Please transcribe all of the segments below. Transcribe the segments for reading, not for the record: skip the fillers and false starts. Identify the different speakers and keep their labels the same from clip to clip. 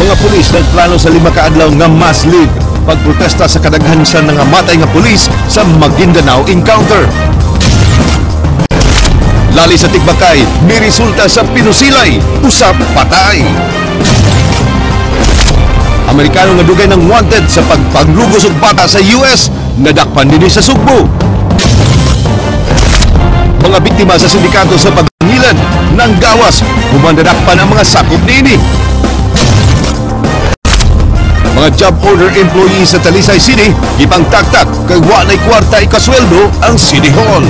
Speaker 1: Mga pulis nagplano sa 5 ka adlaw nga mass leave pagprotesta sa kadaghan sa nangamatay nga pulis sa Maguindanao encounter. Lali sa Tigbakay, may resulta sa pinusilay, usap patay. Amerikano nga dugay ng wanted sa pagpanglugos og bata sa US, nadakpan dinhi sa Sugbo. Mga biktima sa sindikato sa pagngilad ng gawas, human nadakpan ang mga sakop niini. Mga job order employees sa Talisay City, gipangtaktak kay wa nay kwarta ikasweldo ang City Hall.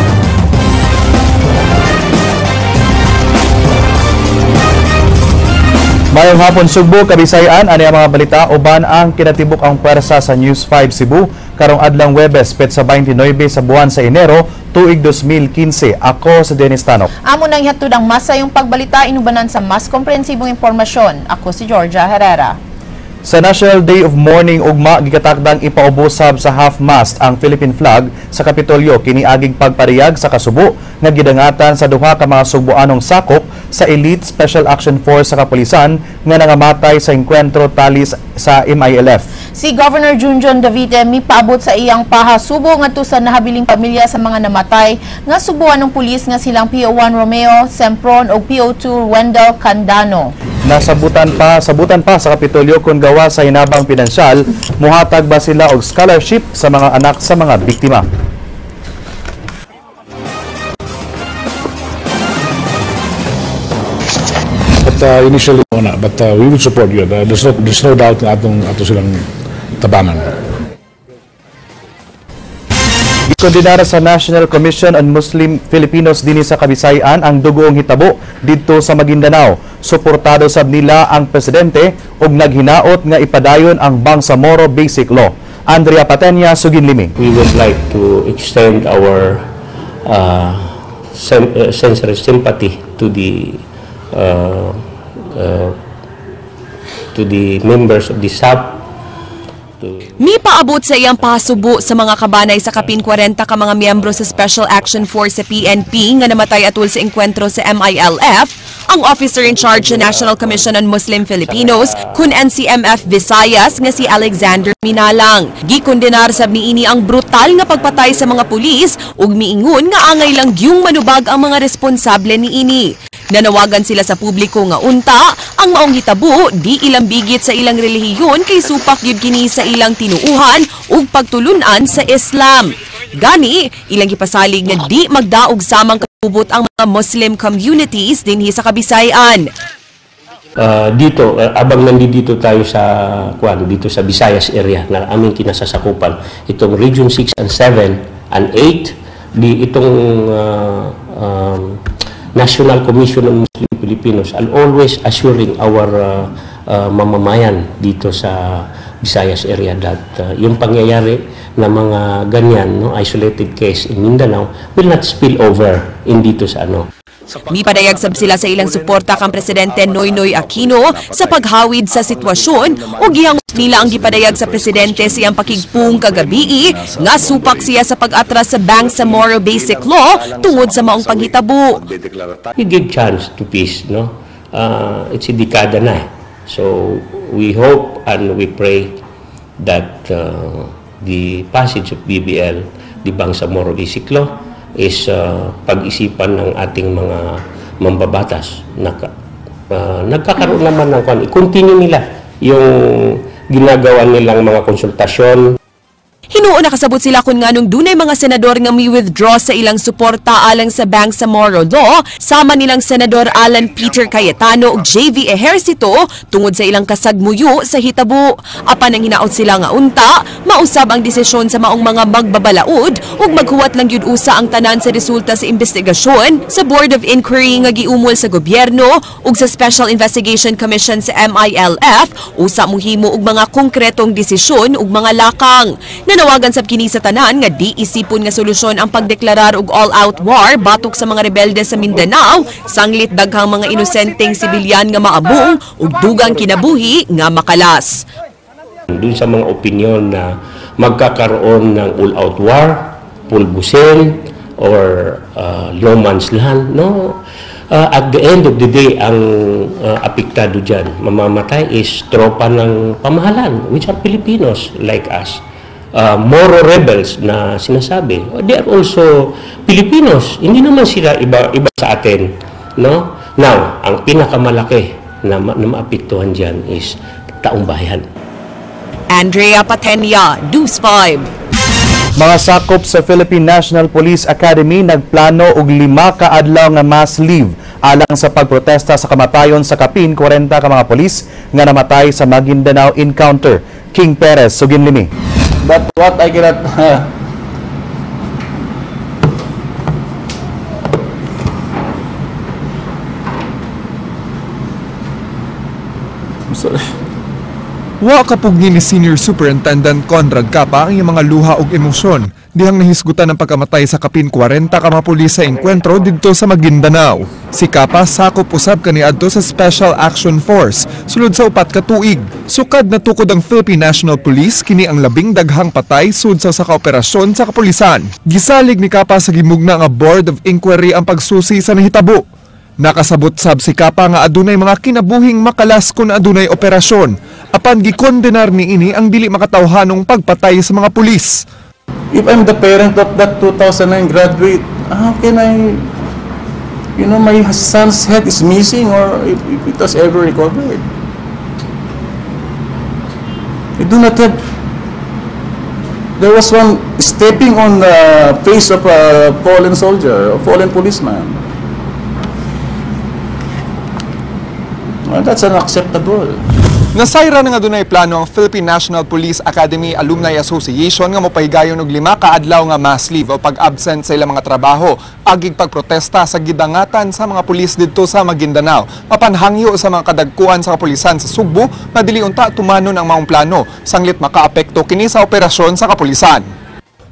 Speaker 2: Mayong hapon Sugbo, Kabisayan, ani ang mga balita uban ang kinatibuk ang pwersa sa News 5 Cebu karong adlang Huwebes, petsa 29 sa buwan sa Enero, tuig 2015. Ako si Dennis Tanok.
Speaker 3: Amo nang ihatod ang masayong pagbalita inubanan sa mas komprehensibong impormasyon. Ako si Georgia Herrera.
Speaker 2: Sa National Day of Mourning ugma, gikatakdang ipaubosab sa half-mast ang Philippine flag sa Kapitolyo kiniaging pagpariyag sa kasubo nga gidangatan sa duha ka mga Sugboanong sakop sa Elite Special Action Force sa kapulisan nga nangamatay sa engkwentro talis sa MILF.
Speaker 3: Si Governor Junjun Davite mipaabot sa iyang pahasubo ngadto sa nahabiling pamilya sa mga namatay nga subuanong pulis nga silang PO1 Romeo Sempron ug PO2 Wendell Candano.
Speaker 2: Sabutan pa sa Kapitolyo kung gawa sa hinabang pinansyal, muhatag ba sila og scholarship sa mga anak sa mga biktima.
Speaker 4: But initially, but we will support you. There's no doubt na ato silang tabangan.
Speaker 2: Gikondinara sa National Commission on Muslim Filipinos dinhi sa Kabisayan ang dugoong hitabo didto sa Maguindanao. Suportado sab nila ang presidente ug naghinaot nga ipadayon ang Bangsamoro Basic Law. Andrea Patenya, Suginlimi.
Speaker 5: We would like to extend our sincere sympathy to the members of the SAP.
Speaker 6: Mipaabot sa iyang pahasubo sa mga kabanay sa kapin 40 ka mga miyembro sa Special Action Force sa PNP nga namatay atul sa engkwentro sa MILF, ang officer in charge sa National Commission on Muslim Filipinos kun NCMF Visayas nga si Alexander Minalang. Gikondenar sab niini ang brutal nga pagpatay sa mga pulis ug miingon nga angay lang gyung manubag ang mga responsable niini. Nanawagan sila sa publiko nga unta ang maong hitabo di ilang bigit sa ilang relihiyon kay supak gyud kini sa ilang tinuuhan ug pagtulunan sa Islam. Gani, ilang gipasalig nga di magdaog samang kabubot ang mga Muslim communities dinhi sa Kabisayan.
Speaker 5: Dito, abang nandito tayo sa kuan dito sa Visayas area na aming kinasasakupan, itong Region 6 and 7 and 8, di itong National Commission on Muslim Filipinos and always assuring our mamamayan dito sa Visayas area that yung pangyayari na mga ganyan, no, isolated case in Mindanao will not spill over in dito sa ano.
Speaker 6: Mipadayag sab sila sa ilang suporta kang Presidente Noynoy Aquino sa paghawid sa sitwasyon ug gihangos nila ang gipadayag sa presidente sa iyang pakigpung kagabii nga supak siya sa pag-atras sa Bangsamoro Basic Law tungod sa maong panghitabo.
Speaker 5: We give chance to peace, no? It's a dekada na. So we hope and we pray that the passage of BBL, the Bangsamoro Basic Law, is pag-isipan ng ating mga mambabatas. Nagkakaroon naman ng kwan. I-continue nila yung ginagawa nilang mga konsultasyon.
Speaker 6: Hinuon nakasabot sila kung nganong dunay mga senador nga mi-withdraw sa ilang suporta alang sa Bangsamoro Law, sama nilang Senador Alan Peter Cayetano ug JV Ejercito tungod sa ilang kasagmuyo sa hitabo. Apan ang hinaot sila nga unta, mausab ang desisyon sa maong mga magbabalaod ug maghuwat lang gyud usa ang tanan sa resulta sa investigasyon sa Board of Inquiry nga giumol sa gobyerno ug sa Special Investigation Commission sa MILF usa mohimo og mga konkretong desisyon ug mga lakang. Nanawagan sab kini sa tanan nga di isipon nga solusyon ang pagdeklarar og all-out war batok sa mga rebelde sa Mindanao, sanglit daghang mga inosenteng sibilyan nga maabong ug dugang kinabuhi nga makalas.
Speaker 5: Dun sa mga opinyon na magkakaroon ng all-out war, pulbusin, or no man's land, no. At the end of the day, ang apektado dyan, mamamatay is tropa ng pamahalaan, which are Filipinos like us. Moro rebels na sinasabi, they are also Filipinos. Hindi naman sila iba sa atin, no? Now, ang pinakamalaki na maapektuhan dyan is taong bayan.
Speaker 6: Andrea Patenia, News 5.
Speaker 2: Mga sakop sa Philippine National Police Academy nagplano og 5 ka adlaw nga mass leave alang sa pagprotesta sa kamatayon sa kapin 40 ka mga pulis nga namatay sa Maguindanao encounter. King Perez, Suginlimi.
Speaker 7: But what I cannot I'm sorry.
Speaker 8: Wa kapugni ni Senior Superintendent Conrad Capa ang iyang mga luha ug emosyon dihang nahisgutan ang pagkamatay sa kapin 40 ka mga pulis sa engkwentro didto sa Maguindanao. Si Capa sakop usab kaniadto sa Special Action Force sulod sa 4 ka tuig. Sukad natukod ang Philippine National Police, kini ang labing daghang patay sud sa kaoperasyon sa kapulisan. Gisalig ni Capa sa gimugna nga Board of Inquiry ang pagsusi sa nahitabo. Nakasabot sab si Capa nga adunay mga kinabuhing makalas kun adunay operasyon. Apan gikondenar niini ang dili makatawhanong pagpatay sa mga pulis.
Speaker 7: If I'm the parent of that 2009 graduate, how can I, my son's head is missing, or if it was ever recovered? I do not have. There was one stepping on the face of a fallen soldier, a fallen policeman. Well, that's unacceptable.
Speaker 8: Nasayra na nga dunay plano ang Philippine National Police Academy Alumni Association nga mopahigayon og 5 ka adlaw nga mass leave o pag-absent sa ilang mga trabaho agig pagprotesta sa gidangatan sa mga pulis didto sa Maguindanao. Mapanhangyo sa mga kadagkuan sa kapulisan sa Sugbo nga dili unta tumanon ang maong plano sanglit makaapekto kini sa operasyon sa kapulisan.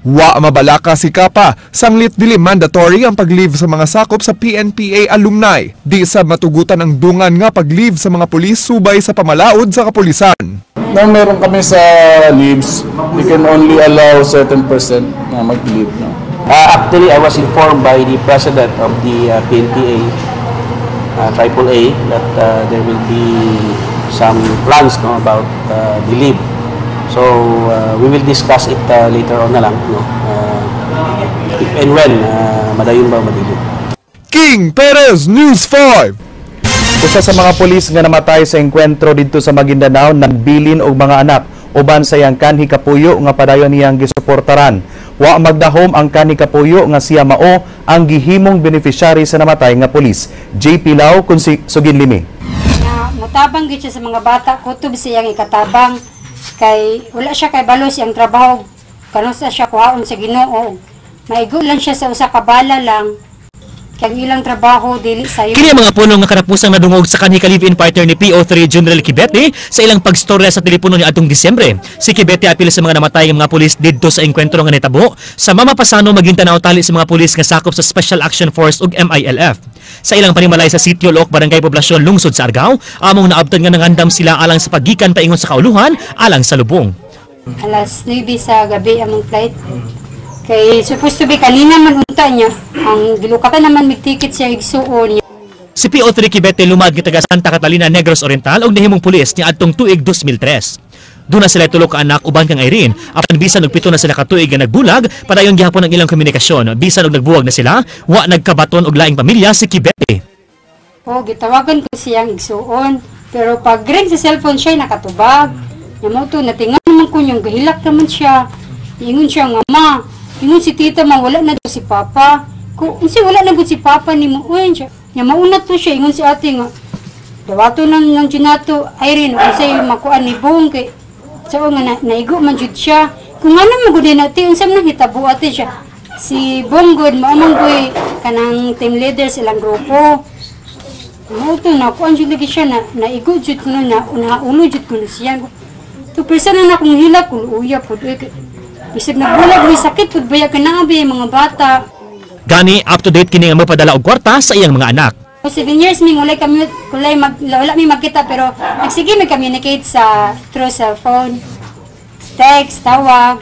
Speaker 8: Wa mabalaka si Capa, sanglit dili mandatory ang pag-leave sa mga sakop sa PNPA alumni. Di sab matugutan ang dungan nga pag-leave sa mga pulis subay sa pamalaod sa kapulisan.
Speaker 7: Now meron kami sa leaves, we can only allow certain percent na mag-leave. No?
Speaker 5: Actually, I was informed by the president of the PNPA, AAA, that there will be some plans, no, about the leave. So we will discuss it later on na lang, no? If and when, madayon ba madili.
Speaker 8: King Perez, News 5.
Speaker 2: Usa sa mga pulis nga namatay sa engkwentro didto sa Maguindanao nagbilin og mga anak uban sa iyang kanhi kapuyo nga padayon niyang gisuportaran. Wa magdahom ang kanhi kapuyo nga siya mao ang gihimong beneficiary sa namatay nga pulis. JP Lau kun si Suginlimi.
Speaker 9: Na mutabang gid siya sa mga bata, kutob siyang ikatabang. Kay wala siya kay balos iyang trabaho, kanusa siya kuhaon sa Ginoo. Maigo lang siya sa usa ka bala lang. Kay ilang trabaho dili sayo.
Speaker 10: Kini ang mga pulong nga kanapusang nadungog sa kanhi ka live-in partner ni PO3 General Kibete sa ilang pagstorya sa telepono ni adtong Disyembre. Si Kibete apil sa mga namatay nga mga pulis didto sa engkwentro nga nitabo sa Mamapasano, Maguindanao tali sa mga pulis nga sakop sa Special Action Force ug MILF. Sa ilang panimalay sa Sitio Look, Barangay Poblasyon, Lungsod sa Argao, among naabtan nga nangandam sila alang sa paggikan paingon sa kauluhan alang sa lubong.
Speaker 9: Alas 9 sa gabi among flight. Kay supposed to be kanina man unta niya, ang gilukatan naman mig ticket siya igsuon niya.
Speaker 10: Si PO3 Kibete lumad nga taga Santa Catalina, Negros Oriental og nahimong pulis ni adtong tuig 2003. Duna sila tulo ka anak uban kang Irene, apan bisan og 7 na sila ka tuig nga nagbulag, padayon gihapon ang ilang komunikasyon. Bisan og nagbuwag na sila, wa nagkabaton og laing pamilya si Kibete.
Speaker 9: Oh, gitawagan ko siyang igsuon, pero pag ring sa cellphone siya nakatubag. Nya mo to natingan naman ko niyang gahilak naman siya. Ingon siya nga ma, ingon si tita ma wala na daw si papa. Ko unsi wala na gud si papa nimo uy siya. Nya mauna to siya ingon si ate nga dawato nang nang ginato Irene unsay makuan ni Bong kay sao nga naigo man jud siya. Kung ano man gud na ate unsa man hitabo ate siya. Si Bong gud mao man gud kanang team leader sa ilang grupo. Mao to na kuan jud lagi siya na naigo jud kuno na unaulo jud kuno siya. To person na akong hilak kun uya pud uy. Bisag nagbulag may sakit pud baya kanabi mga bata.
Speaker 10: Gani up to date kini nga magpadala og kwarta sa iyang mga anak.
Speaker 9: 7 years mi walay kami kulay mag wala mi magkita pero nagsige mi communicate sa through cellphone, text, tawag.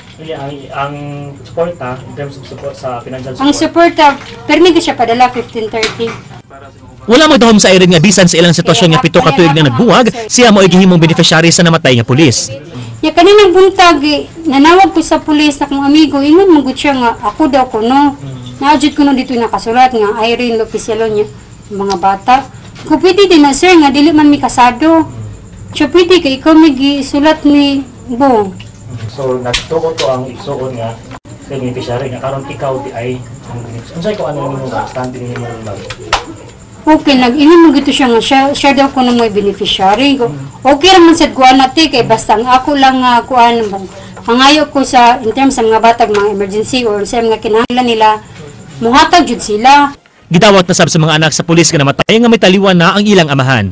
Speaker 11: Ang suporta in terms of support sa financial support.
Speaker 9: Ang suporta permi siya padala 15:30.
Speaker 10: Wala magdahom sa Irene nga bisan sa ilang sitwasyon nga 7 ka tuig na nagbuwag, siya mo gihimong beneficiary sa namatay nga pulis.
Speaker 9: Ya kaninang buntag eh, nanawag ko sa pulis na akong amigo, ingon man gud siya nga ako daw kuno. Naajud kuno dito nakasulat nga Irene Lopez niya mga bata. Ko pwede din na, sir, nga dili man mi kasado. Siya pwede kay ikaw may gisulat ni Bong.
Speaker 11: So nagtuo to ang igsuon nga beneficiary nga karon ikaw di ay ang beneficiary. Unsay ko ano nimo ba standing nimo ba?
Speaker 9: Okay, nag-ingon mo gito siya nga siya daw ko na may beneficiary. Ko, okay raman sad kuan na te kay basta ang ako lang nga kuan pangayo ko sa in terms sa mga batag mga emergency or sa mga kinahanglan nila, muhatag jud sila.
Speaker 10: Gidawat na sab sa mga anak sa pulis nga namatay nga may taliwan na ang ilang amahan.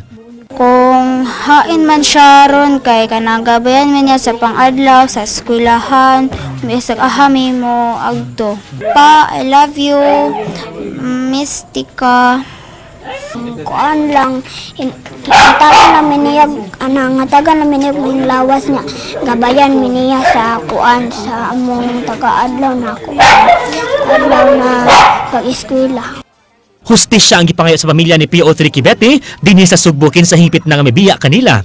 Speaker 12: Kung hain man siya ron kay kanang gabayan man niya sa pangadlaw sa eskwelahan, bisag ahami mo agto. Pa, I love you. Mistika. Kuan lang hatagan namin niya ana hatagan namin niya yung lawas niya, gabayan mi niya sa kuan sa among taga-adlaw na kuan adlaw na pag-eskwela.
Speaker 10: Hustisya ang gipangayo sa pamilya ni PO3 Kibete dinhi sa Sugbo kinsa hingpit na nga mibiya kanila.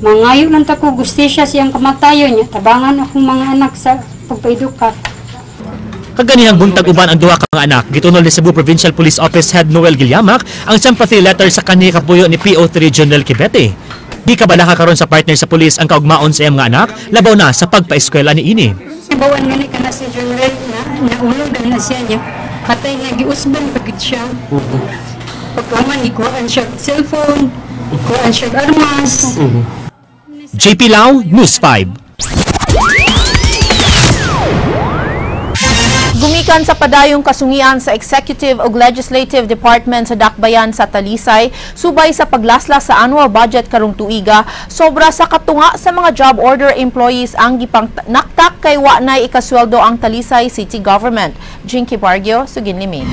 Speaker 9: Mangayo lang ta ko gustisya siyang kamatayon niya, tabangan akong mga anak sa pagpaedukat.
Speaker 10: Kaganihang buntag uban ang duha ka mga anak, gitunol ni Cebu Provincial Police Office Head Noel Gilliamac ang sympathy letter sa kanhi kapuyo ni PO3 General Kibete. Di kabalaka karon sa partner sa pulis ang kaugmaon sa iyang mga anak, labaw na sa pagpaeskwela ni ini.
Speaker 9: Bawan nga ni kana si General na naulog na siya niya. Katay nga giusban pa gid siya. Pagkaman ikuan siya og cellphone, ikuan siya og armas.
Speaker 10: JP Lau, News 5.
Speaker 3: Gumikan sa padayong kasungian sa Executive ug Legislative Department sa Dakbayan sa Talisay, subay sa paglaslas sa annual budget karong tuiga, sobra sa katunga sa mga job order employees ang gipang naktak kay wa nay ikasweldo ang Talisay City Government. Jinky Bargio, sugin limi.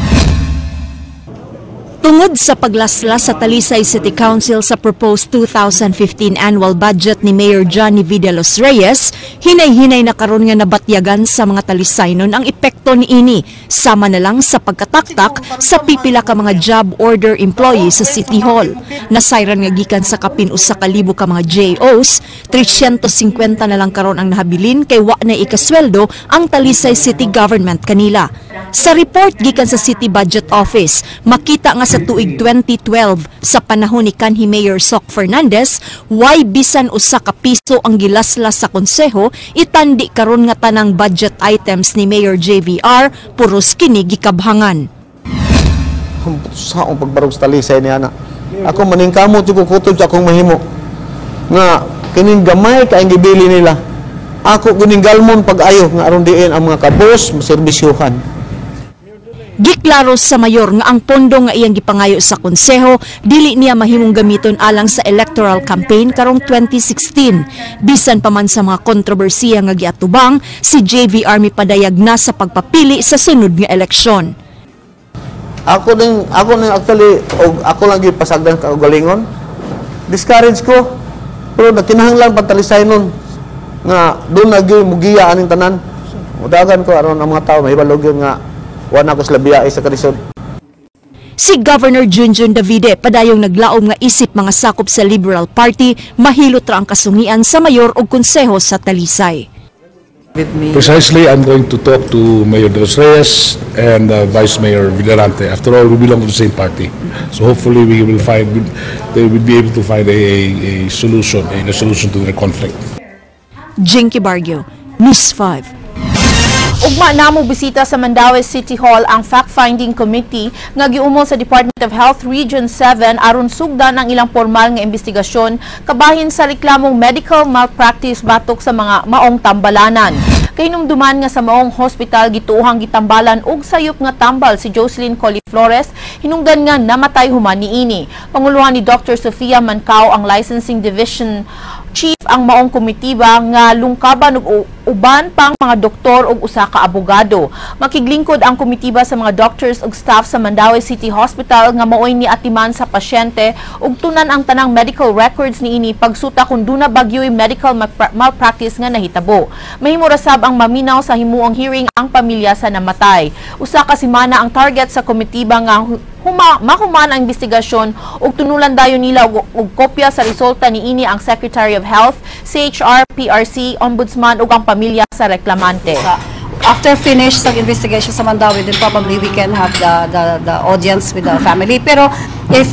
Speaker 13: Tungod sa paglaslas sa Talisay City Council sa proposed 2015 annual budget ni Mayor Johnny V. de los Reyes, hinay-hinay na karon nga nabatyagan sa mga Talisaynon ang epekto niini, sama na lang sa pagkataktak sa pipila ka mga job order employees sa City Hall. Nasayran nga gikan sa kapin 1,000 ka mga JOs, 350 na lang karon ang nahabilin kay wa na ikasweldo ang Talisay City Government kanila. Sa report gikan sa City Budget Office, makita nga sa tuig 2012 sa panahon ni kanhi Mayor Sok Fernandez, way bisan 1 ka piso ang gilaslas sa konseho, itandi karon nga tanang budget items ni Mayor JVR puros kini gikabhangan.
Speaker 14: Sa akong pagbarog sa Talisay niya na. Ako maningkamot jud ko kutob sa akong mahimo. Nga kining gamay kay gibili nila. Ako kining galmon pag-ayo nga aron diin ang mga kabos maserbisyuhan.
Speaker 13: Giklaro sa mayor nga ang pondo nga iyang gipangayo sa konseho dili niya mahimong gamiton alang sa electoral campaign karong 2016. Bisan pa man sa mga kontrobersiya nga giatubang, si JVR mipadayag na sa pagpapili sa sunod nga eleksyon.
Speaker 14: Ako ning actually og ako lang gyud pasagdan kaugalingon. Discourage ko. Pero nagkinahanglan pagtalisay nun nga doon na gyud mugiya aning tanan. Mudagan ko aron ang mga tao mahibalo gyud nga wa na ko sila biyahe sa kalisod.
Speaker 13: Si Governor Junjun Davide padayong naglaom nga isip mga sakop sa Liberal Party mahilot ra ang kasungian sa mayor ug konseho sa Talisay.
Speaker 4: Precisely, I'm going to talk to Mayor De Los Reyes and Vice Mayor Villarante. After all, we belong to the same party. So hopefully we will find, they will be able to find a solution to their conflict.
Speaker 13: Jinky Bargio, News 5.
Speaker 3: Ugma na mo bisita sa Mandaue City Hall ang Fact-Finding Committee nga giumol sa Department of Health Region 7 aron sugdan ang ilang formal nga investigasyon kabahin sa reklamong medical malpractice batok sa mga maong tambalanan. Kahinumduman nga sa maong hospital gituohang gitambalan og sayop nga tambal si Jocelyn Coliflores, hinungdan nga namatay human niini. Panguluhan ni Dr. Sofia Mancao, ang Licensing Division Chief, ang maong komitiba nga lungkaban og uban pang mga doktor ug usa ka abogado. Makiglingkod ang komitiba sa mga doctors ug staff sa Mandaue City Hospital nga maoy ni atiman sa pasyente ug tunan ang tanang medical records niini pagsuta kung duna bagyo'y medical malpractice nga nahitabo. Mahimo ra sab ang maminaw sa himuong hearing ang pamilya sa namatay. Usa ka semana ang target sa komitiba nga mahuman ang investigasyon ug tunulan dayon nila og kopya sa resulta niini ang Secretary of Health, CHR, PRC, Ombudsman ug ang pamilya sa reklamante.
Speaker 15: After finish sa investigation sa Mandaue, then probably we can have the audience with the family. Pero if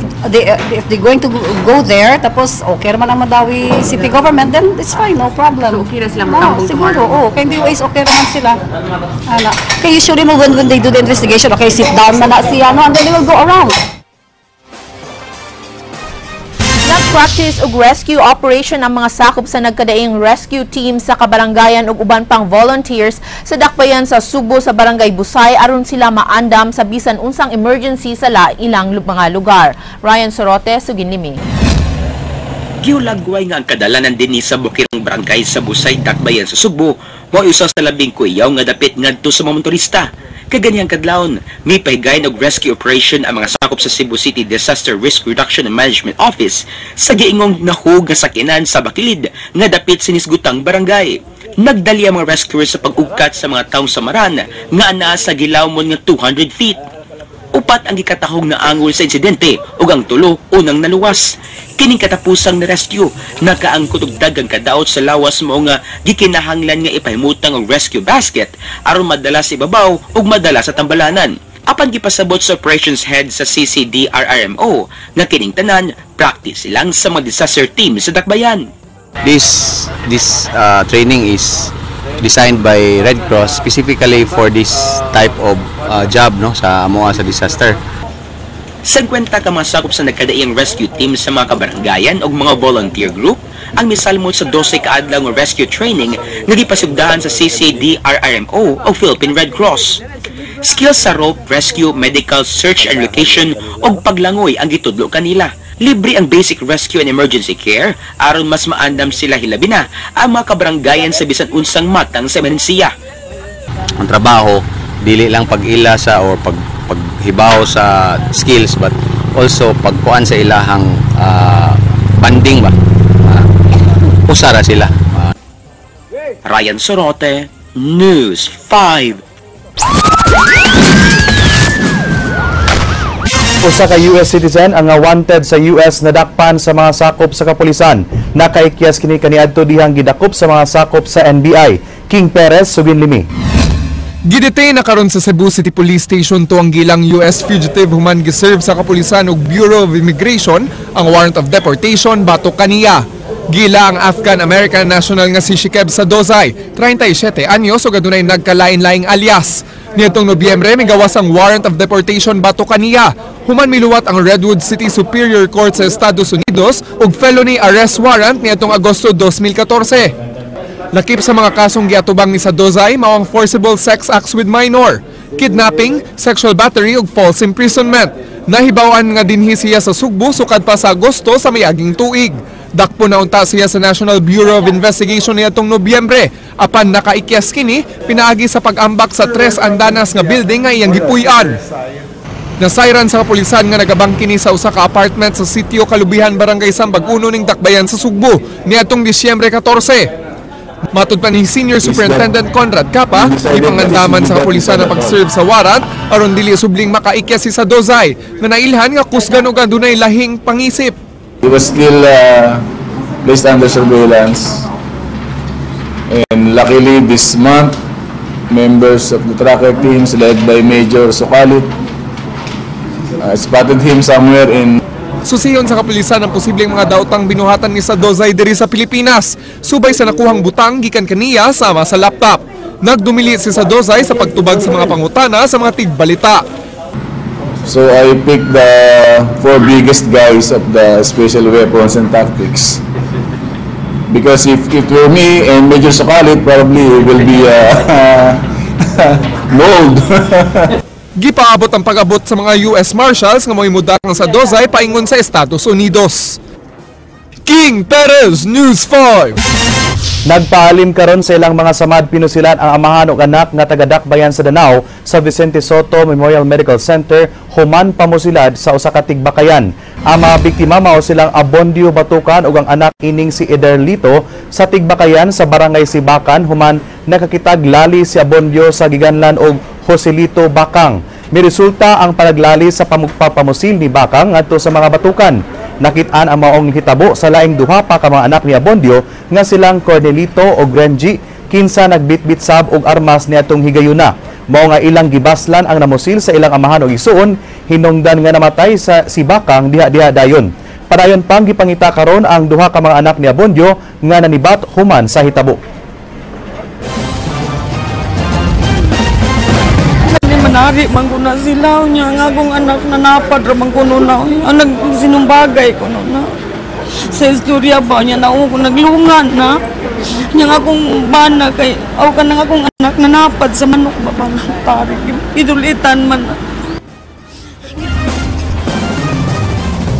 Speaker 15: they going to go there, tapos okay naman ang Mandaue City Government, then it's fine, no problem.
Speaker 6: So, okay na sila
Speaker 15: No,
Speaker 6: magtambong
Speaker 15: siguro,
Speaker 6: tomorrow?
Speaker 15: Oh, kay ways okay naman sila. Ana. Kay usually mo when they do the investigation, okay, sit down man na siya, no, and then they will go around.
Speaker 3: Nag-practice og rescue operation ang mga sakop sa nagkadaing rescue team sa kabarangayan ug uban pang volunteers sa dakbayan sa Sugbo sa Barangay Busay aron sila maandam sa bisan unsang emergency sa ilang mga lugar. Ryan Sorote, Suginlimi.
Speaker 16: Giulagway nga ang kadalanan dinhi sa bukirong barangay sa Busay, Dakbayan sa Sugbo, mao usa sa labing kuyaw nga dapit ngadto sa mga motorista. Kaganihang kadlawon, mipahigayon og rescue operation ang mga sakop sa Cebu City Disaster Risk Reduction and Management Office sa giingong nahug nga sakyanan sa Bakilid nga dapit sa nisgutang barangay. Nagdali ang mga rescuers sa pag-ugkat sa mga taong samaran nga anaa sa gilawmon nga 200 feet. Upat ang gikatahong na angol sa insidente ug ang tulo unang naluwas. Kining katapusang na rescue nakaangkot og daghang kadaot sa lawas mao nga gikinahanglan nga ipahimutang og rescue basket aron madala sa ibabaw ug madala sa tambalanan. Apan gipasabot sa operations head sa CCDRRMO nga kining tanan practice lang sa mga disaster team sa dakbayan.
Speaker 17: This training is designed by Red Cross specifically for this type of job, no, sa amoa sa disaster.
Speaker 16: 50 ka mga sakop sa nagkadaiyang rescue team sa mga kabaranggayan ug mga volunteer group ang misalmot sa 12 ka adlaw nga rescue training nga gipasugdahan sa CCDRRMO o Philippine Red Cross. Skills sa rope rescue, medical, search and location ug paglangoy ang gitudlo kanila. Libre ang basic rescue and emergency care aron mas maandam sila hilabi na ang mga kabaranggayan sa bisan unsang matang sa emerhensiya.
Speaker 17: Ang trabaho dili lang pag-ila sa or paghibaw sa skills but also pagkuan sa ilahang bonding ba. Usa ra sila.
Speaker 16: Ryan Sorote, News 5.
Speaker 2: Usa ka US citizen ang wanted sa US nadakpan sa mga sakop sa kapulisan. Nakaikyas kini kaniadto dihang gidakop sa mga sakop sa NBI. King Perez, Suginlimi.
Speaker 8: Gidetain na karon sa Cebu City Police Station to ang gilang US fugitive human giserve sa kapulisan ug Bureau of Immigration ang warrant of deportation batok kaniya. Gila ang Afghan-American national nga si Shikeb Sadozai, 37 anyos ug adunay nagkalain-laing alias. Niadtong Nobyembre, migawas ang warrant of deportation batok kaniya. Human miluwat ang Redwood City Superior Court sa Estados Unidos ug felony arrest warrant niadtong Agosto 2014. Lakip sa mga kasong giatubang ni Sadozai mao ang forcible sex acts with minor, kidnapping, sexual battery ug false imprisonment. Nahibaw-an nga dinhi siya sa Sugbo sukad pa sa Agosto sa miaging tuig. Dakpo na unta siya sa National Bureau of Investigation niadtong Nobyembre. Apan nakaikyas kini pinaagi sa pag-ambak sa Tres Andanas nga building nga iyang gipuy-an. Nasayran sa kapulisan nga nagabang kini sa usa ka apartment sa sitio Kalubihan, Barangay Sambag Uno ning Dakbayan sa Sugbo niadtong Disyembre 14. Matud pa ni Senior Superintendent Conrad Capa, gipangandaman sa kapulisan ang pag-serve sa warrant aron dili subling makaikyas si Sadozai nga nailhan nga kusgan og adunay lahing pangisip.
Speaker 7: He was still placed under surveillance, and luckily this month, members of the tracker teams led by Major Sukalit spotted him somewhere in
Speaker 8: Susiyon sa kapulisan ang posibleng mga daotang binuhatan ni Sadozai diri sa Pilipinas. Subay sa nakuhang butang gikan kaniya sama sa laptop. Nagdumili si Sadozai sa pagtubag sa mga pangutana sa mga tigbalita.
Speaker 7: So I picked the four biggest guys of the special weapons and tactics. Because if it were me and Major Sukalit, probably it will be mold.
Speaker 8: Gipaabot ang pag-abot sa mga US Marshals nga mo'y mudakang Sadozai paingon sa Estados Unidos. King Perez, News 5.
Speaker 2: Nagpaalim karon sa ilang mga samad pinusilan ang amahan ug anak nga taga-Dakbayan sa Danao sa Vicente Soto Memorial Medical Center human pamusilad sa usa ka tigbakayan. Ang mga biktima mao silang Abondio Batukan ug ang anak ining si Ederlito sa tigbakayan sa Barangay Sibakan human nakakitag lali si Abondio sa giganlan og Joselito Bakang. Miresulta ang palaglali sa pamugpapamusil ni Bakang ngadto sa mga batukan. Nakit-an ang maong hitabo sa laing duha pa ka mga anak ni Abondio nga silang Cornelito og Renji kinsa nagbitbit sab og armas niadtong higayuna. Mao nga ilang gibaslan ang namusil sa ilang amahan og igsuon hinungdan nga namatay sa si Bakang diha-diha dayon. Padayon pang gipangita karon ang duha ka mga anak ni Abondio nga nanibat human sa hitabo.
Speaker 18: Manari man ko na sila niya nga akong anak na napad ra man kuno na ang nagsinumbagay ko no na sa istorya ba niya na ko naglungan na niya nga akong bana kay aw ka nang akong anak na napad sa manok ba tarik idulitan man na.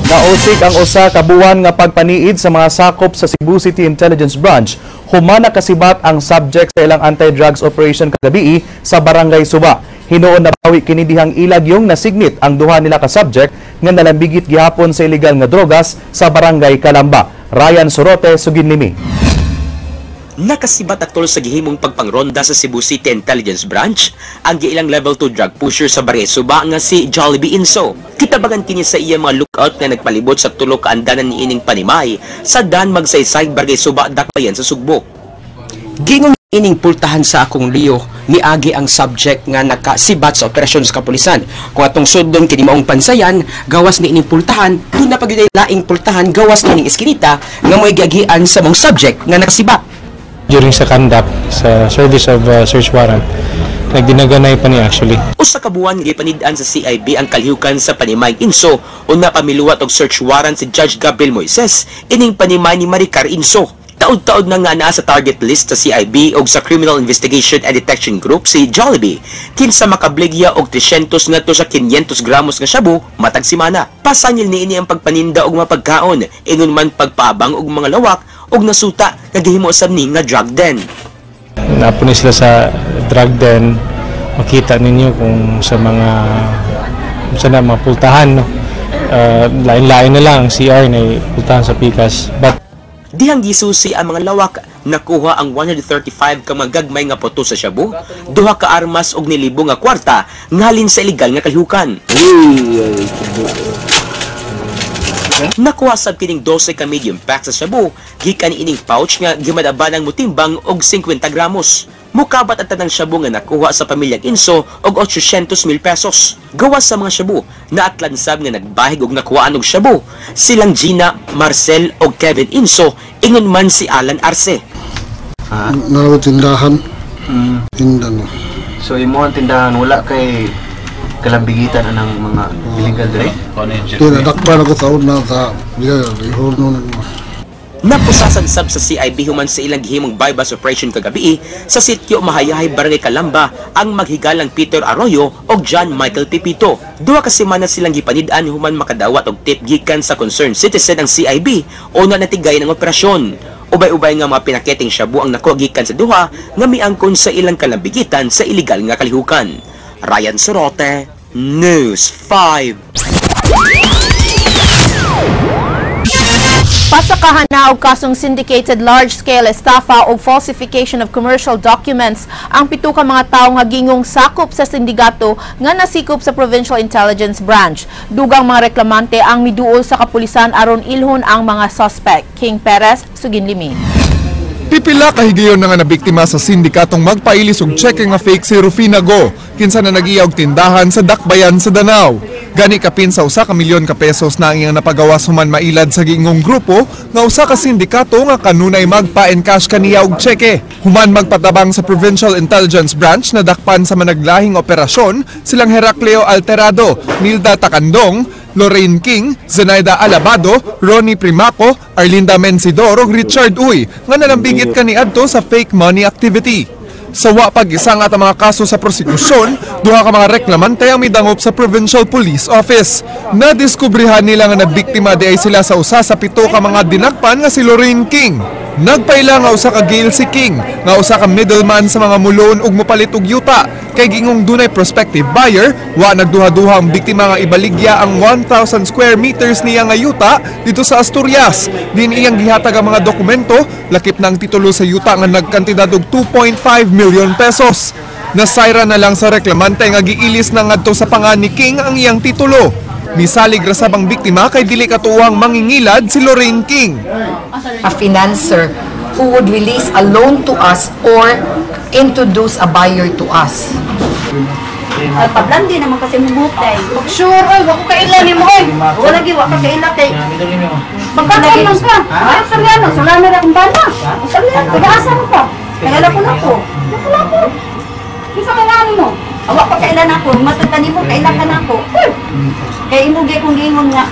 Speaker 2: Nausik ang usa ka buwan nga pagpaniid sa mga sakop sa Cebu City Intelligence Branch human nakasibat ang subject sa ilang anti-drugs operation kagabi sa Barangay Suba. Hinuon nabawi kini dihang ilag yung nasignit ang duha nila ka subject nga nalambigit gihapon sa illegal nga drogas sa Barangay Kalamba. Ryan Sorote, Suginlimi.
Speaker 16: Nakasibat aktol sa gihimong pagpangronda sa Cebu City Intelligence Branch ang giilang level 2 drug pusher sa Barangay Suba nga si Jollibee Inso. Kitabangan kini sa iya mga lookout nga nagpalibot sa tulo ka andanan niining panimay sa Dan Magsaysay, Barangay Suba, Dakbayan sa Sugbo.
Speaker 19: Gingong ining pultahan sa akong liyo miagi ang subject nga nakasibat sa operasyon sa kapulisan. Kung atong sudon kini maong pansayan, gawas ni ining pultahan, doon na pagyud laing pultahan gawas ni ining eskinita nga mo'y giagian sa mong subject nga nakasibat.
Speaker 20: During sa conduct, sa service of search warrant, nagdinaganay pa niya actually.
Speaker 16: Usa ka buwan gipanid-an sa CIB ang kalihukan sa panimay Inso o napamiluwat og search warrant si Judge Gabriel Moises ining panimay ni Maricar Inso. Taod-taod na nga naa sa target list sa CIB og sa Criminal Investigation and Detection Group si Jollibee kinsa makabligya og 300 ngadto sa 500 gramos nga shabu matag semana. Pasangil niini ang pagpaninda og mapagkaon, ingon man pagpaabang og mga lawak og nasuta nga gihimo sab ni nga drug den.
Speaker 20: Napo ni sila sa drug den, makita ninyo kung sa mga sa na mga pultahan, no? Lain-lain na lang ang CR na pultahan sa pikas. But
Speaker 16: dihang gisusi ang mga lawak, nakuha ang 135 ka mga gagmay nga poto sa shabu, duha ka armas og nilibo nga kwarta ngalin sa ilegal nga kalihukan. Nakuha sab kining 12 ka medium pack sa shabu gikan ining pouch nga gimadaban ang motimbang og 50 gramos. Mukabat ang tanang shabu nga nakuha sa pamilyang Inso og 800,000 pesos. Gawas sa mga shabu, naatlansab nga nagbahig og nakuhaan og shabu silang Gina, Marcel og Kevin Inso, ingon man si Alan Arce.
Speaker 21: Naraw tindahan. Tindahan.
Speaker 22: So imo ang tindahan wala kay kalambigitan anang mga illegal dire?
Speaker 21: Tinadakpan ako taon na sa ihorno.
Speaker 16: Napusasan sab sa CIB human sa ilang gihimong bypass operation kagabi sa sitio Mahayahay, Barangay Kalamba ang maghigalang Peter Arroyo og John Michael Pipito. Duha ka semana silang gipanid-an human makadawat og tip gikan sa concerned citizen ang CIB o na natigay ng operasyon. Ubay-ubay nga mga pinaketing shabu ang nakuha gikan sa duha nga miangkon sa ilang kalambigitan sa illegal nga kalihukan. Ryan Sorote, News 5.
Speaker 3: Pasakahan na og kasong syndicated large-scale estafa og falsification of commercial documents ang pito ka mga tawo nga gingong sakop sa sindikato nga nasikop sa Provincial Intelligence Branch. Dugang mga reklamante ang miduol sa kapulisan aron ilhon ang mga suspect. King Perez, Suginlimi.
Speaker 8: Pipila kahigayon na nga nabiktima sa sindikatong magpailis og tseke nga fake si Rufina Go, kinsa na nagiya og tindahan sa Dakbayan sa Danao. Gani kapin sa 1 ka milyon ka pesos na ang iyang napagawas human mailad sa giingong grupo nga usa ka sindikato nga kanunay magpa-encash kaniya og tseke. Human magpatabang sa Provincial Intelligence Branch na dakpan sa managlahing operasyon silang Heracleo Alterado, Nilda Takandong, Lorraine King, Zenaida Alabado, Ronnie Primaco, Arlinda Mensidor ug Richard Uy nga nalambigit kaniadto sa fake money activity. Sa wa pag-isangat ang mga kaso sa prosekusyon, duha ka mga reklamante ang midangop sa Provincial Police Office. Nadiskubrihan nila nga nabiktima di ay sila sa usa sa 7 ka mga dinakpan nga si Lorraine King. Nagpaila nga usa ka Gail si King, nga usa ka middleman sa mga muloan ug mopalit og yuta. Kay gingong dunay prospective buyer, wa nagduha-duha ang biktima nga ibaligya ang 1,000 square meters niya nga yuta dito sa Asturias. Din iyang gihatag ang mga dokumento, lakip na ang titulo sa yuta nga nagkantidad og 2.5 million pesos. Nasayra na lang sa reklamante nga giilis na ngadto sa pangan ni King ang iyang titulo. Misalig ra sab ang biktima kay dili katuwang mangingilad si Lorraine King.
Speaker 1: A financer who would release a loan to us or introduce a buyer to us.
Speaker 15: Ay, pablandi naman kasi mumutay. Sure, oy, wa ko kaila nimo oy. Wala gi wa ka kaila kay. Magkakaon lang ka. Ay, Soriano, Solano ra akong bana. Soriano, taga-asa mo pa. Taga ko na ko. Lapu-lapu. Kinsa may nani mo? Awa pa kaila nako, matod nimo kaila ka nako. Uy. Kay imo gyud kung giingon nga.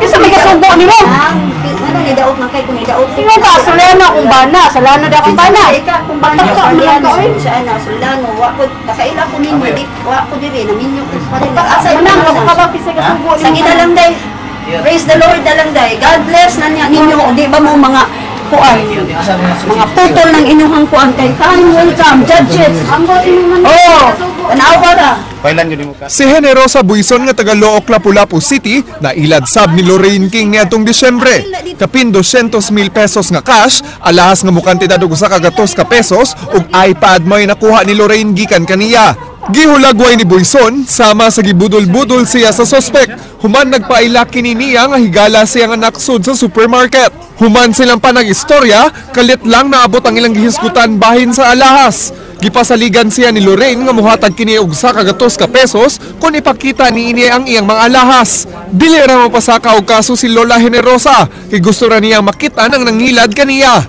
Speaker 15: Kinsa may kasugo nimo? Ang ano ni daot man kay kung idaot. Ingon ka Solano akong bana, Solano da akong bana. Ika kung bana Solano, siya na Solano, wa ko nakaila ko ninyo, di wa ko diri naminyo ko pa rin. Pag-asa nang ako ka ba kinsa kasugo nimo? Sa lang day. Praise the Lord na lang day. God bless na niya ninyo, di ba mo mga kuan, mga putol ng inyong kuan kay kind welcome judges. Oh, tanawa ra.
Speaker 8: Si Generosa Buison nga taga Looc, Lapu-Lapu City nailad sab ni Lorraine King niadtong Disyembre. Kapin 200,000 pesos nga cash, alahas nga mukantidad og 1 ka pesos ug iPad may nakuha ni Lorraine gikan kaniya. Gihulagway ni Buison sama sa gibudol-budol siya sa sospek. Human nagpaila kini niya nga higala siya nga naksod sa supermarket. Human silang panag-istorya, kalit lang naabot ang ilang gihisgutan bahin sa alahas. Gipasaligan siya ni Lorraine nga muhatag kini og 100 ka pesos kung ipakita niini ang iyang mga alahas. Dili ra mapasaka og kaso si Lola Generosa kay gusto ra niyang makita nang nangilad kaniya.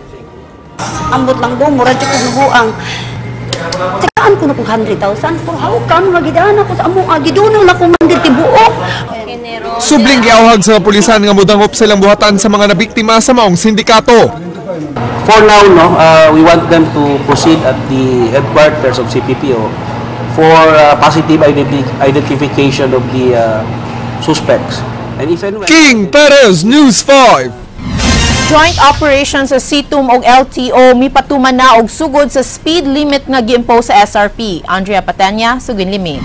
Speaker 15: Ambot lang do, murag jud ko ang Tsakaan ko na kung 100,000. Pero how come nga gidaan ako sa amo? Gidunol na ko man gid tibuok.
Speaker 8: Subling giawhag sa pulisan nga mudangop silang buhatan sa mga nabiktima sa maong sindikato.
Speaker 5: For now, no, we want them to proceed at the headquarters of CPPO for positive identification of the suspects. And if and when
Speaker 8: King Perez, News 5.
Speaker 3: Joint operations sa CITUM ug LTO mipatuman na og sugod sa speed limit nga gi-impose sa SRP. Andrea Patanya, Suguin Limi.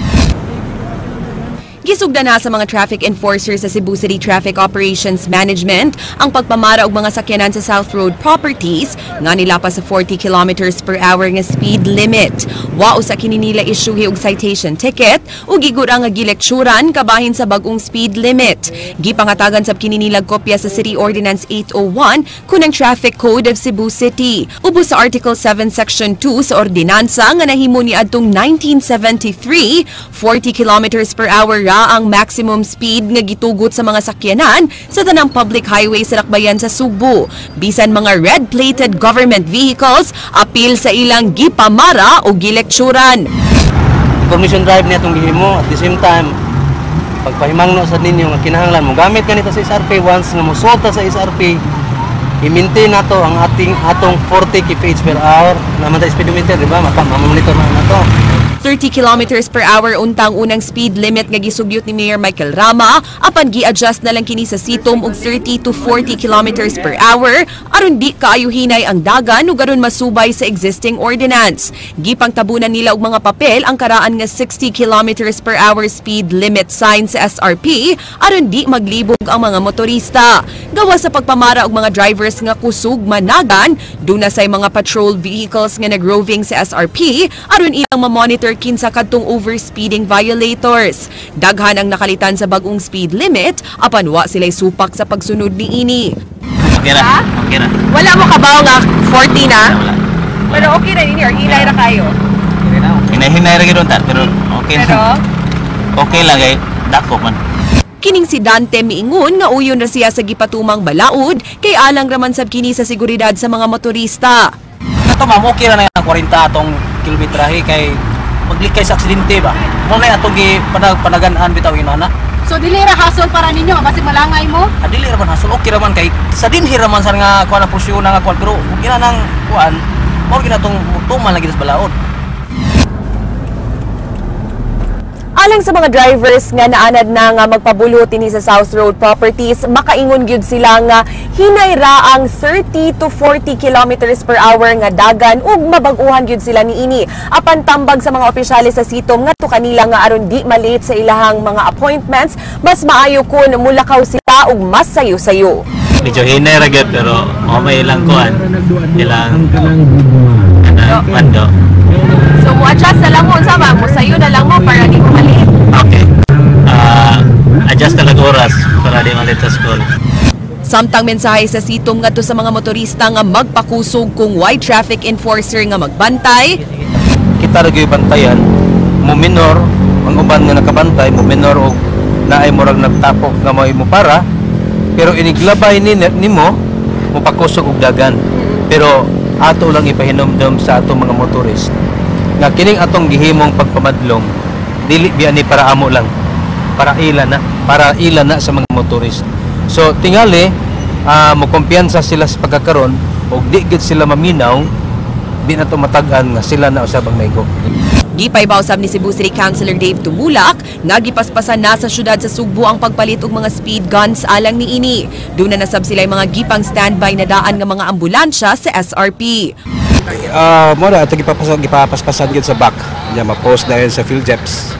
Speaker 6: Gisugda na sa mga traffic enforcers sa Cebu City Traffic Operations Management ang pagpamara og mga sakyanan sa South Road Properties nga nilapas sa 40 kilometers per hour nga speed limit. Wa usa kini nila isyuhi og citation ticket ug igura nga gilektsuran kabahin sa bag-ong speed limit. Gipangatagan sab kini nila kopya sa City Ordinance 801 kun ang Traffic Code of Cebu City. Ubos sa Article 7 Section 2 sa ordinansa nga nahimo ni adtong 1973, 40 kilometers per hour ra ang maximum speed nga gitugot sa mga sakyanan sa tanang public highway sa Dakbayan sa Sugbo. Bisan mga red-plated government vehicles, apil sa ilang gipamara o gilektsuran.
Speaker 5: Information drive niya itong gihimo. At the same time, pagpahimangno sa ninyo nga kinahanglan mo gamit ganito sa SRP. Once nga mosulta sa SRP, i-maintain nato ang ating atong 40 kph per hour naman ta speedometer, di ba? Mapa monitor na nato.
Speaker 6: 30 kilometers per hour untang unang speed limit nga gisugyot ni Mayor Michael Rama, apan gi-adjust na lang kini sa sitom og 30 to 40 kilometers per hour aron di kaayo hinay ang dagan ug aron masubay sa existing ordinance. Gipangtabunan nila og mga papel ang karaan nga 60 kilometers per hour speed limit sign sa SRP aron di maglibog ang mga motorista. Gawa sa pagpamara og mga drivers nga kusog managan, duna say mga patrol vehicles nga nagroving sa SRP aron ilang ma-monitor kinsa kadtong overspeeding violators. Daghan ang nakalitan sa bag-ong speed limit apan wa sila'y supak sa pagsunod niini.
Speaker 23: Okay ra. Okay ra.
Speaker 6: Wala mo kabaw nga 40 na? Pero okay ra ninyo, hinay ra kayo.
Speaker 23: Hinay-hinay ra gyud ta, pero okay
Speaker 6: Pero?
Speaker 23: lang. Okay lang kay dako man.
Speaker 6: Kining si Dante miingon nga uyon ra siya sa gipatumang balaod kay alang raman sab kini sa seguridad sa mga motorista.
Speaker 5: Kato ma'am, okay ra na yung 40 atong kilometrahe kay maglikay sa aksidente ba. Mo na atong gi panagan-an bitaw inana.
Speaker 15: So dili ra hasol para ninyo basig malangay mo.
Speaker 5: Ah, dili ra man hasol, okay ra man kay sa dinhi ra man sa nga kuan na porsiyon nga kuan, pero ug ina nang kuan mao gina tong tuman lagi sa balaod.
Speaker 6: Alang sa mga drivers nga naanad na nga magpabulo dinhi sa South Road Properties, makaingon gyud sila nga hinay ra ang 30 to 40 kilometers per hour nga dagan ug mabag-uhan gyud sila niini. Apan tambag sa mga opisyales sa Sitom ngadto kanila nga aron di malate sa ilahang mga appointments, mas maayo kun mulakaw sila ug mas sayo-sayo.
Speaker 23: Medyo hinay ra gyud pero okay lang kuan. Ilang mando.
Speaker 6: So mo-adjust na lang mo unsa ba? Mo sayo na lang mo para di mo malate.
Speaker 23: Okay. Adjust na lang oras para di malate sa school.
Speaker 6: Samtang mensahe sa Sitom ngadto sa mga motorista nga magpakusog kung why traffic enforcer nga magbantay.
Speaker 5: Kita ra gyud bantayan, mo minor ang uban nga nakabantay, mo minor og naay murag nagtapok nga mo imo para, pero iniglabay ni nimo mopakusog og dagan. Pero ato lang ipahinumdom sa atong mga motorist nga kining atong gihimong pagpamadlong dili biya ni para amo lang, para ila na sa mga motorist. So tingali mokumpiyansa sila sa pagkakaron og di gid sila maminaw, di na to matag-an nga sila na usab ang naigo.
Speaker 6: Gipaybaw sab ni Cebu City Councilor Dave Tumulak nga gipaspasan na sa syudad sa Sugbo ang pagpalit og mga speed guns alang niini. Duna na sab sila'y mga gipang standby na daan nga mga ambulansya sa SRP.
Speaker 9: Mo na ato gipapaspasan gyud sa back nya ma-post dahil sa PhilJeps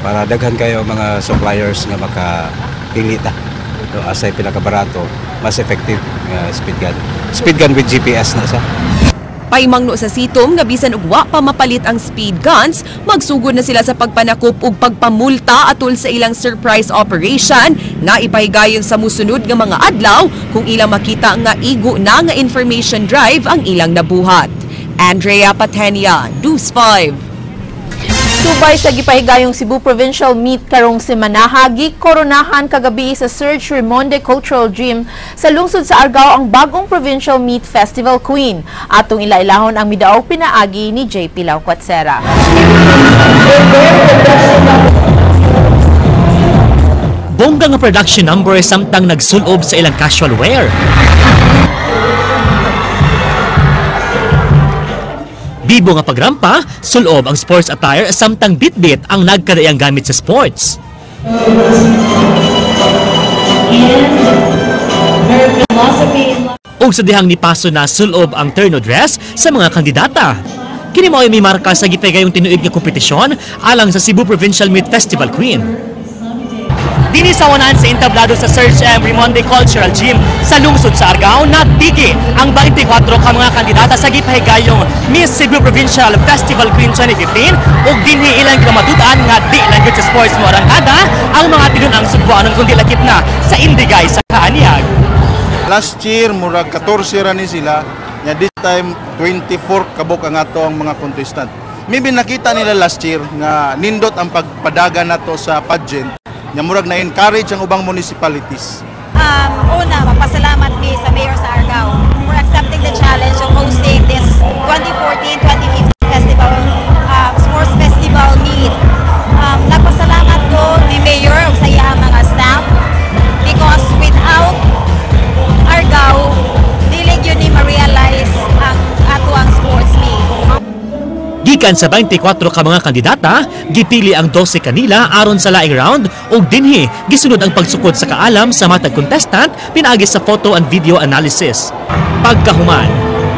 Speaker 9: para daghan kayo mga suppliers nga makapili ta. So asay pinakabarato, mas effective nga speed gun. Speed gun with GPS na siya.
Speaker 6: Paimangno sa Sitom nga bisan og wa pa mapalit ang speed guns, magsugod na sila sa pagpanakop ug pagpamulta atol sa ilang surprise operation nga ipahigayon sa musunod nga mga adlaw kung ilang makita nga igo na nga information drive ang ilang nabuhat. Andrea Patenia, News 5.
Speaker 3: Subay sa gipahigayong Cebu Provincial Meet karong semanaha, gikoronahan kagabi sa Serge Raymonde Cultural Gym sa lungsod sa Argao ang bagong Provincial Meet Festival Queen. Atong ilailahon ang midaog pinaagi ni JP Lauquatsera.
Speaker 10: Bongga nga production number samtang nagsulob sa ilang casual wear. Bibo nga pagrampa, sulob ang sports attire samtang bitbit ang nagkadaiyang gamit sa sports. Ug sa dihang nipaso na sulob ang terno dress sa mga kandidata. Kini mao'y may marka sa gipahigayong tinuig nga kompetisyon alang sa Cebu Provincial Meet Festival Queen. Dini sa wanan sa entablado sa Serge M. Raymonde Cultural Gym sa lungsod sa Argao, nagtigi ang 24 ka mga kandidata sa gipahigayong Miss Cebu Provincial Festival Queen 2015 ug dinhi ilang ginamatut-an nga di lang gyud sa sports mo arangkada ang mga tinun-ang Sugbuanon kundi lakip na sa Indigay sa Kaanyag.
Speaker 11: Last year murag 14 ra ni sila, nya this time 24 kabuk ang ato ang mga contestant. Maybe nakita nila last year nga nindot ang pagpadagan nato sa pageant. Nya murag na-encourage ang ubang municipalities.
Speaker 12: Una, magpasalamat mi sa Mayor sa Argao for accepting the challenge of hosting this 2014-2015 festival, sports festival meet. Nagpasalamat ko ni Mayor ug sa iyang mga staff because without Argao, dili gyud ni ma-realize ang ato ang sports meet.
Speaker 10: Gikan sa 24 ka mga kandidata, gipili ang 12 kanila aron sa laing round ug dinhi gisunod ang pagsukod sa kaalam sa matag contestant pinaagi sa photo and video analysis. Pagkahuman,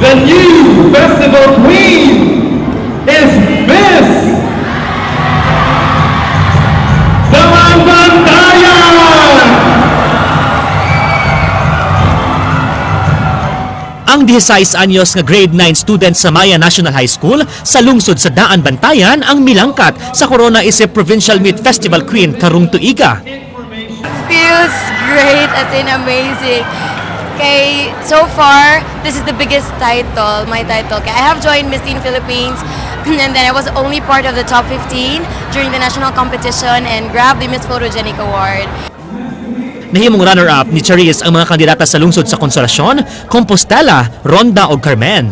Speaker 24: the new festival queen is Miss Damanbantayan!
Speaker 10: Ang 16 anyos nga grade 9 student sa Maya National High School sa lungsod sa Daan Bantayan ang milangkat sa Corona isip Provincial Meet Festival Queen karong tuiga.
Speaker 25: Feels great, as in amazing. Okay, so far, this is the biggest title, my title. Okay, I have joined Miss Teen Philippines and then I was only part of the top 15 during the national competition and grabbed the Miss Photogenic Award.
Speaker 10: Nahimong runner-up ni Charis ang mga kandidata sa lungsod sa Consolacion, Compostela, Ronda o Carmen.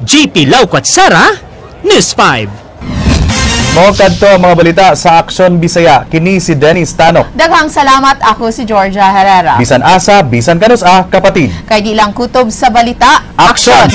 Speaker 10: JP Lauquatsera, News 5.
Speaker 2: Mao kadto ang mga balita sa Aksyon Bisaya. Kini si Dennis Tanok.
Speaker 3: Daghang salamat, ako si Georgia Herrera.
Speaker 2: Bisan asa, bisan kanus-a, kapatid.
Speaker 3: Kay di lang kutob sa balita,
Speaker 2: Aksyon!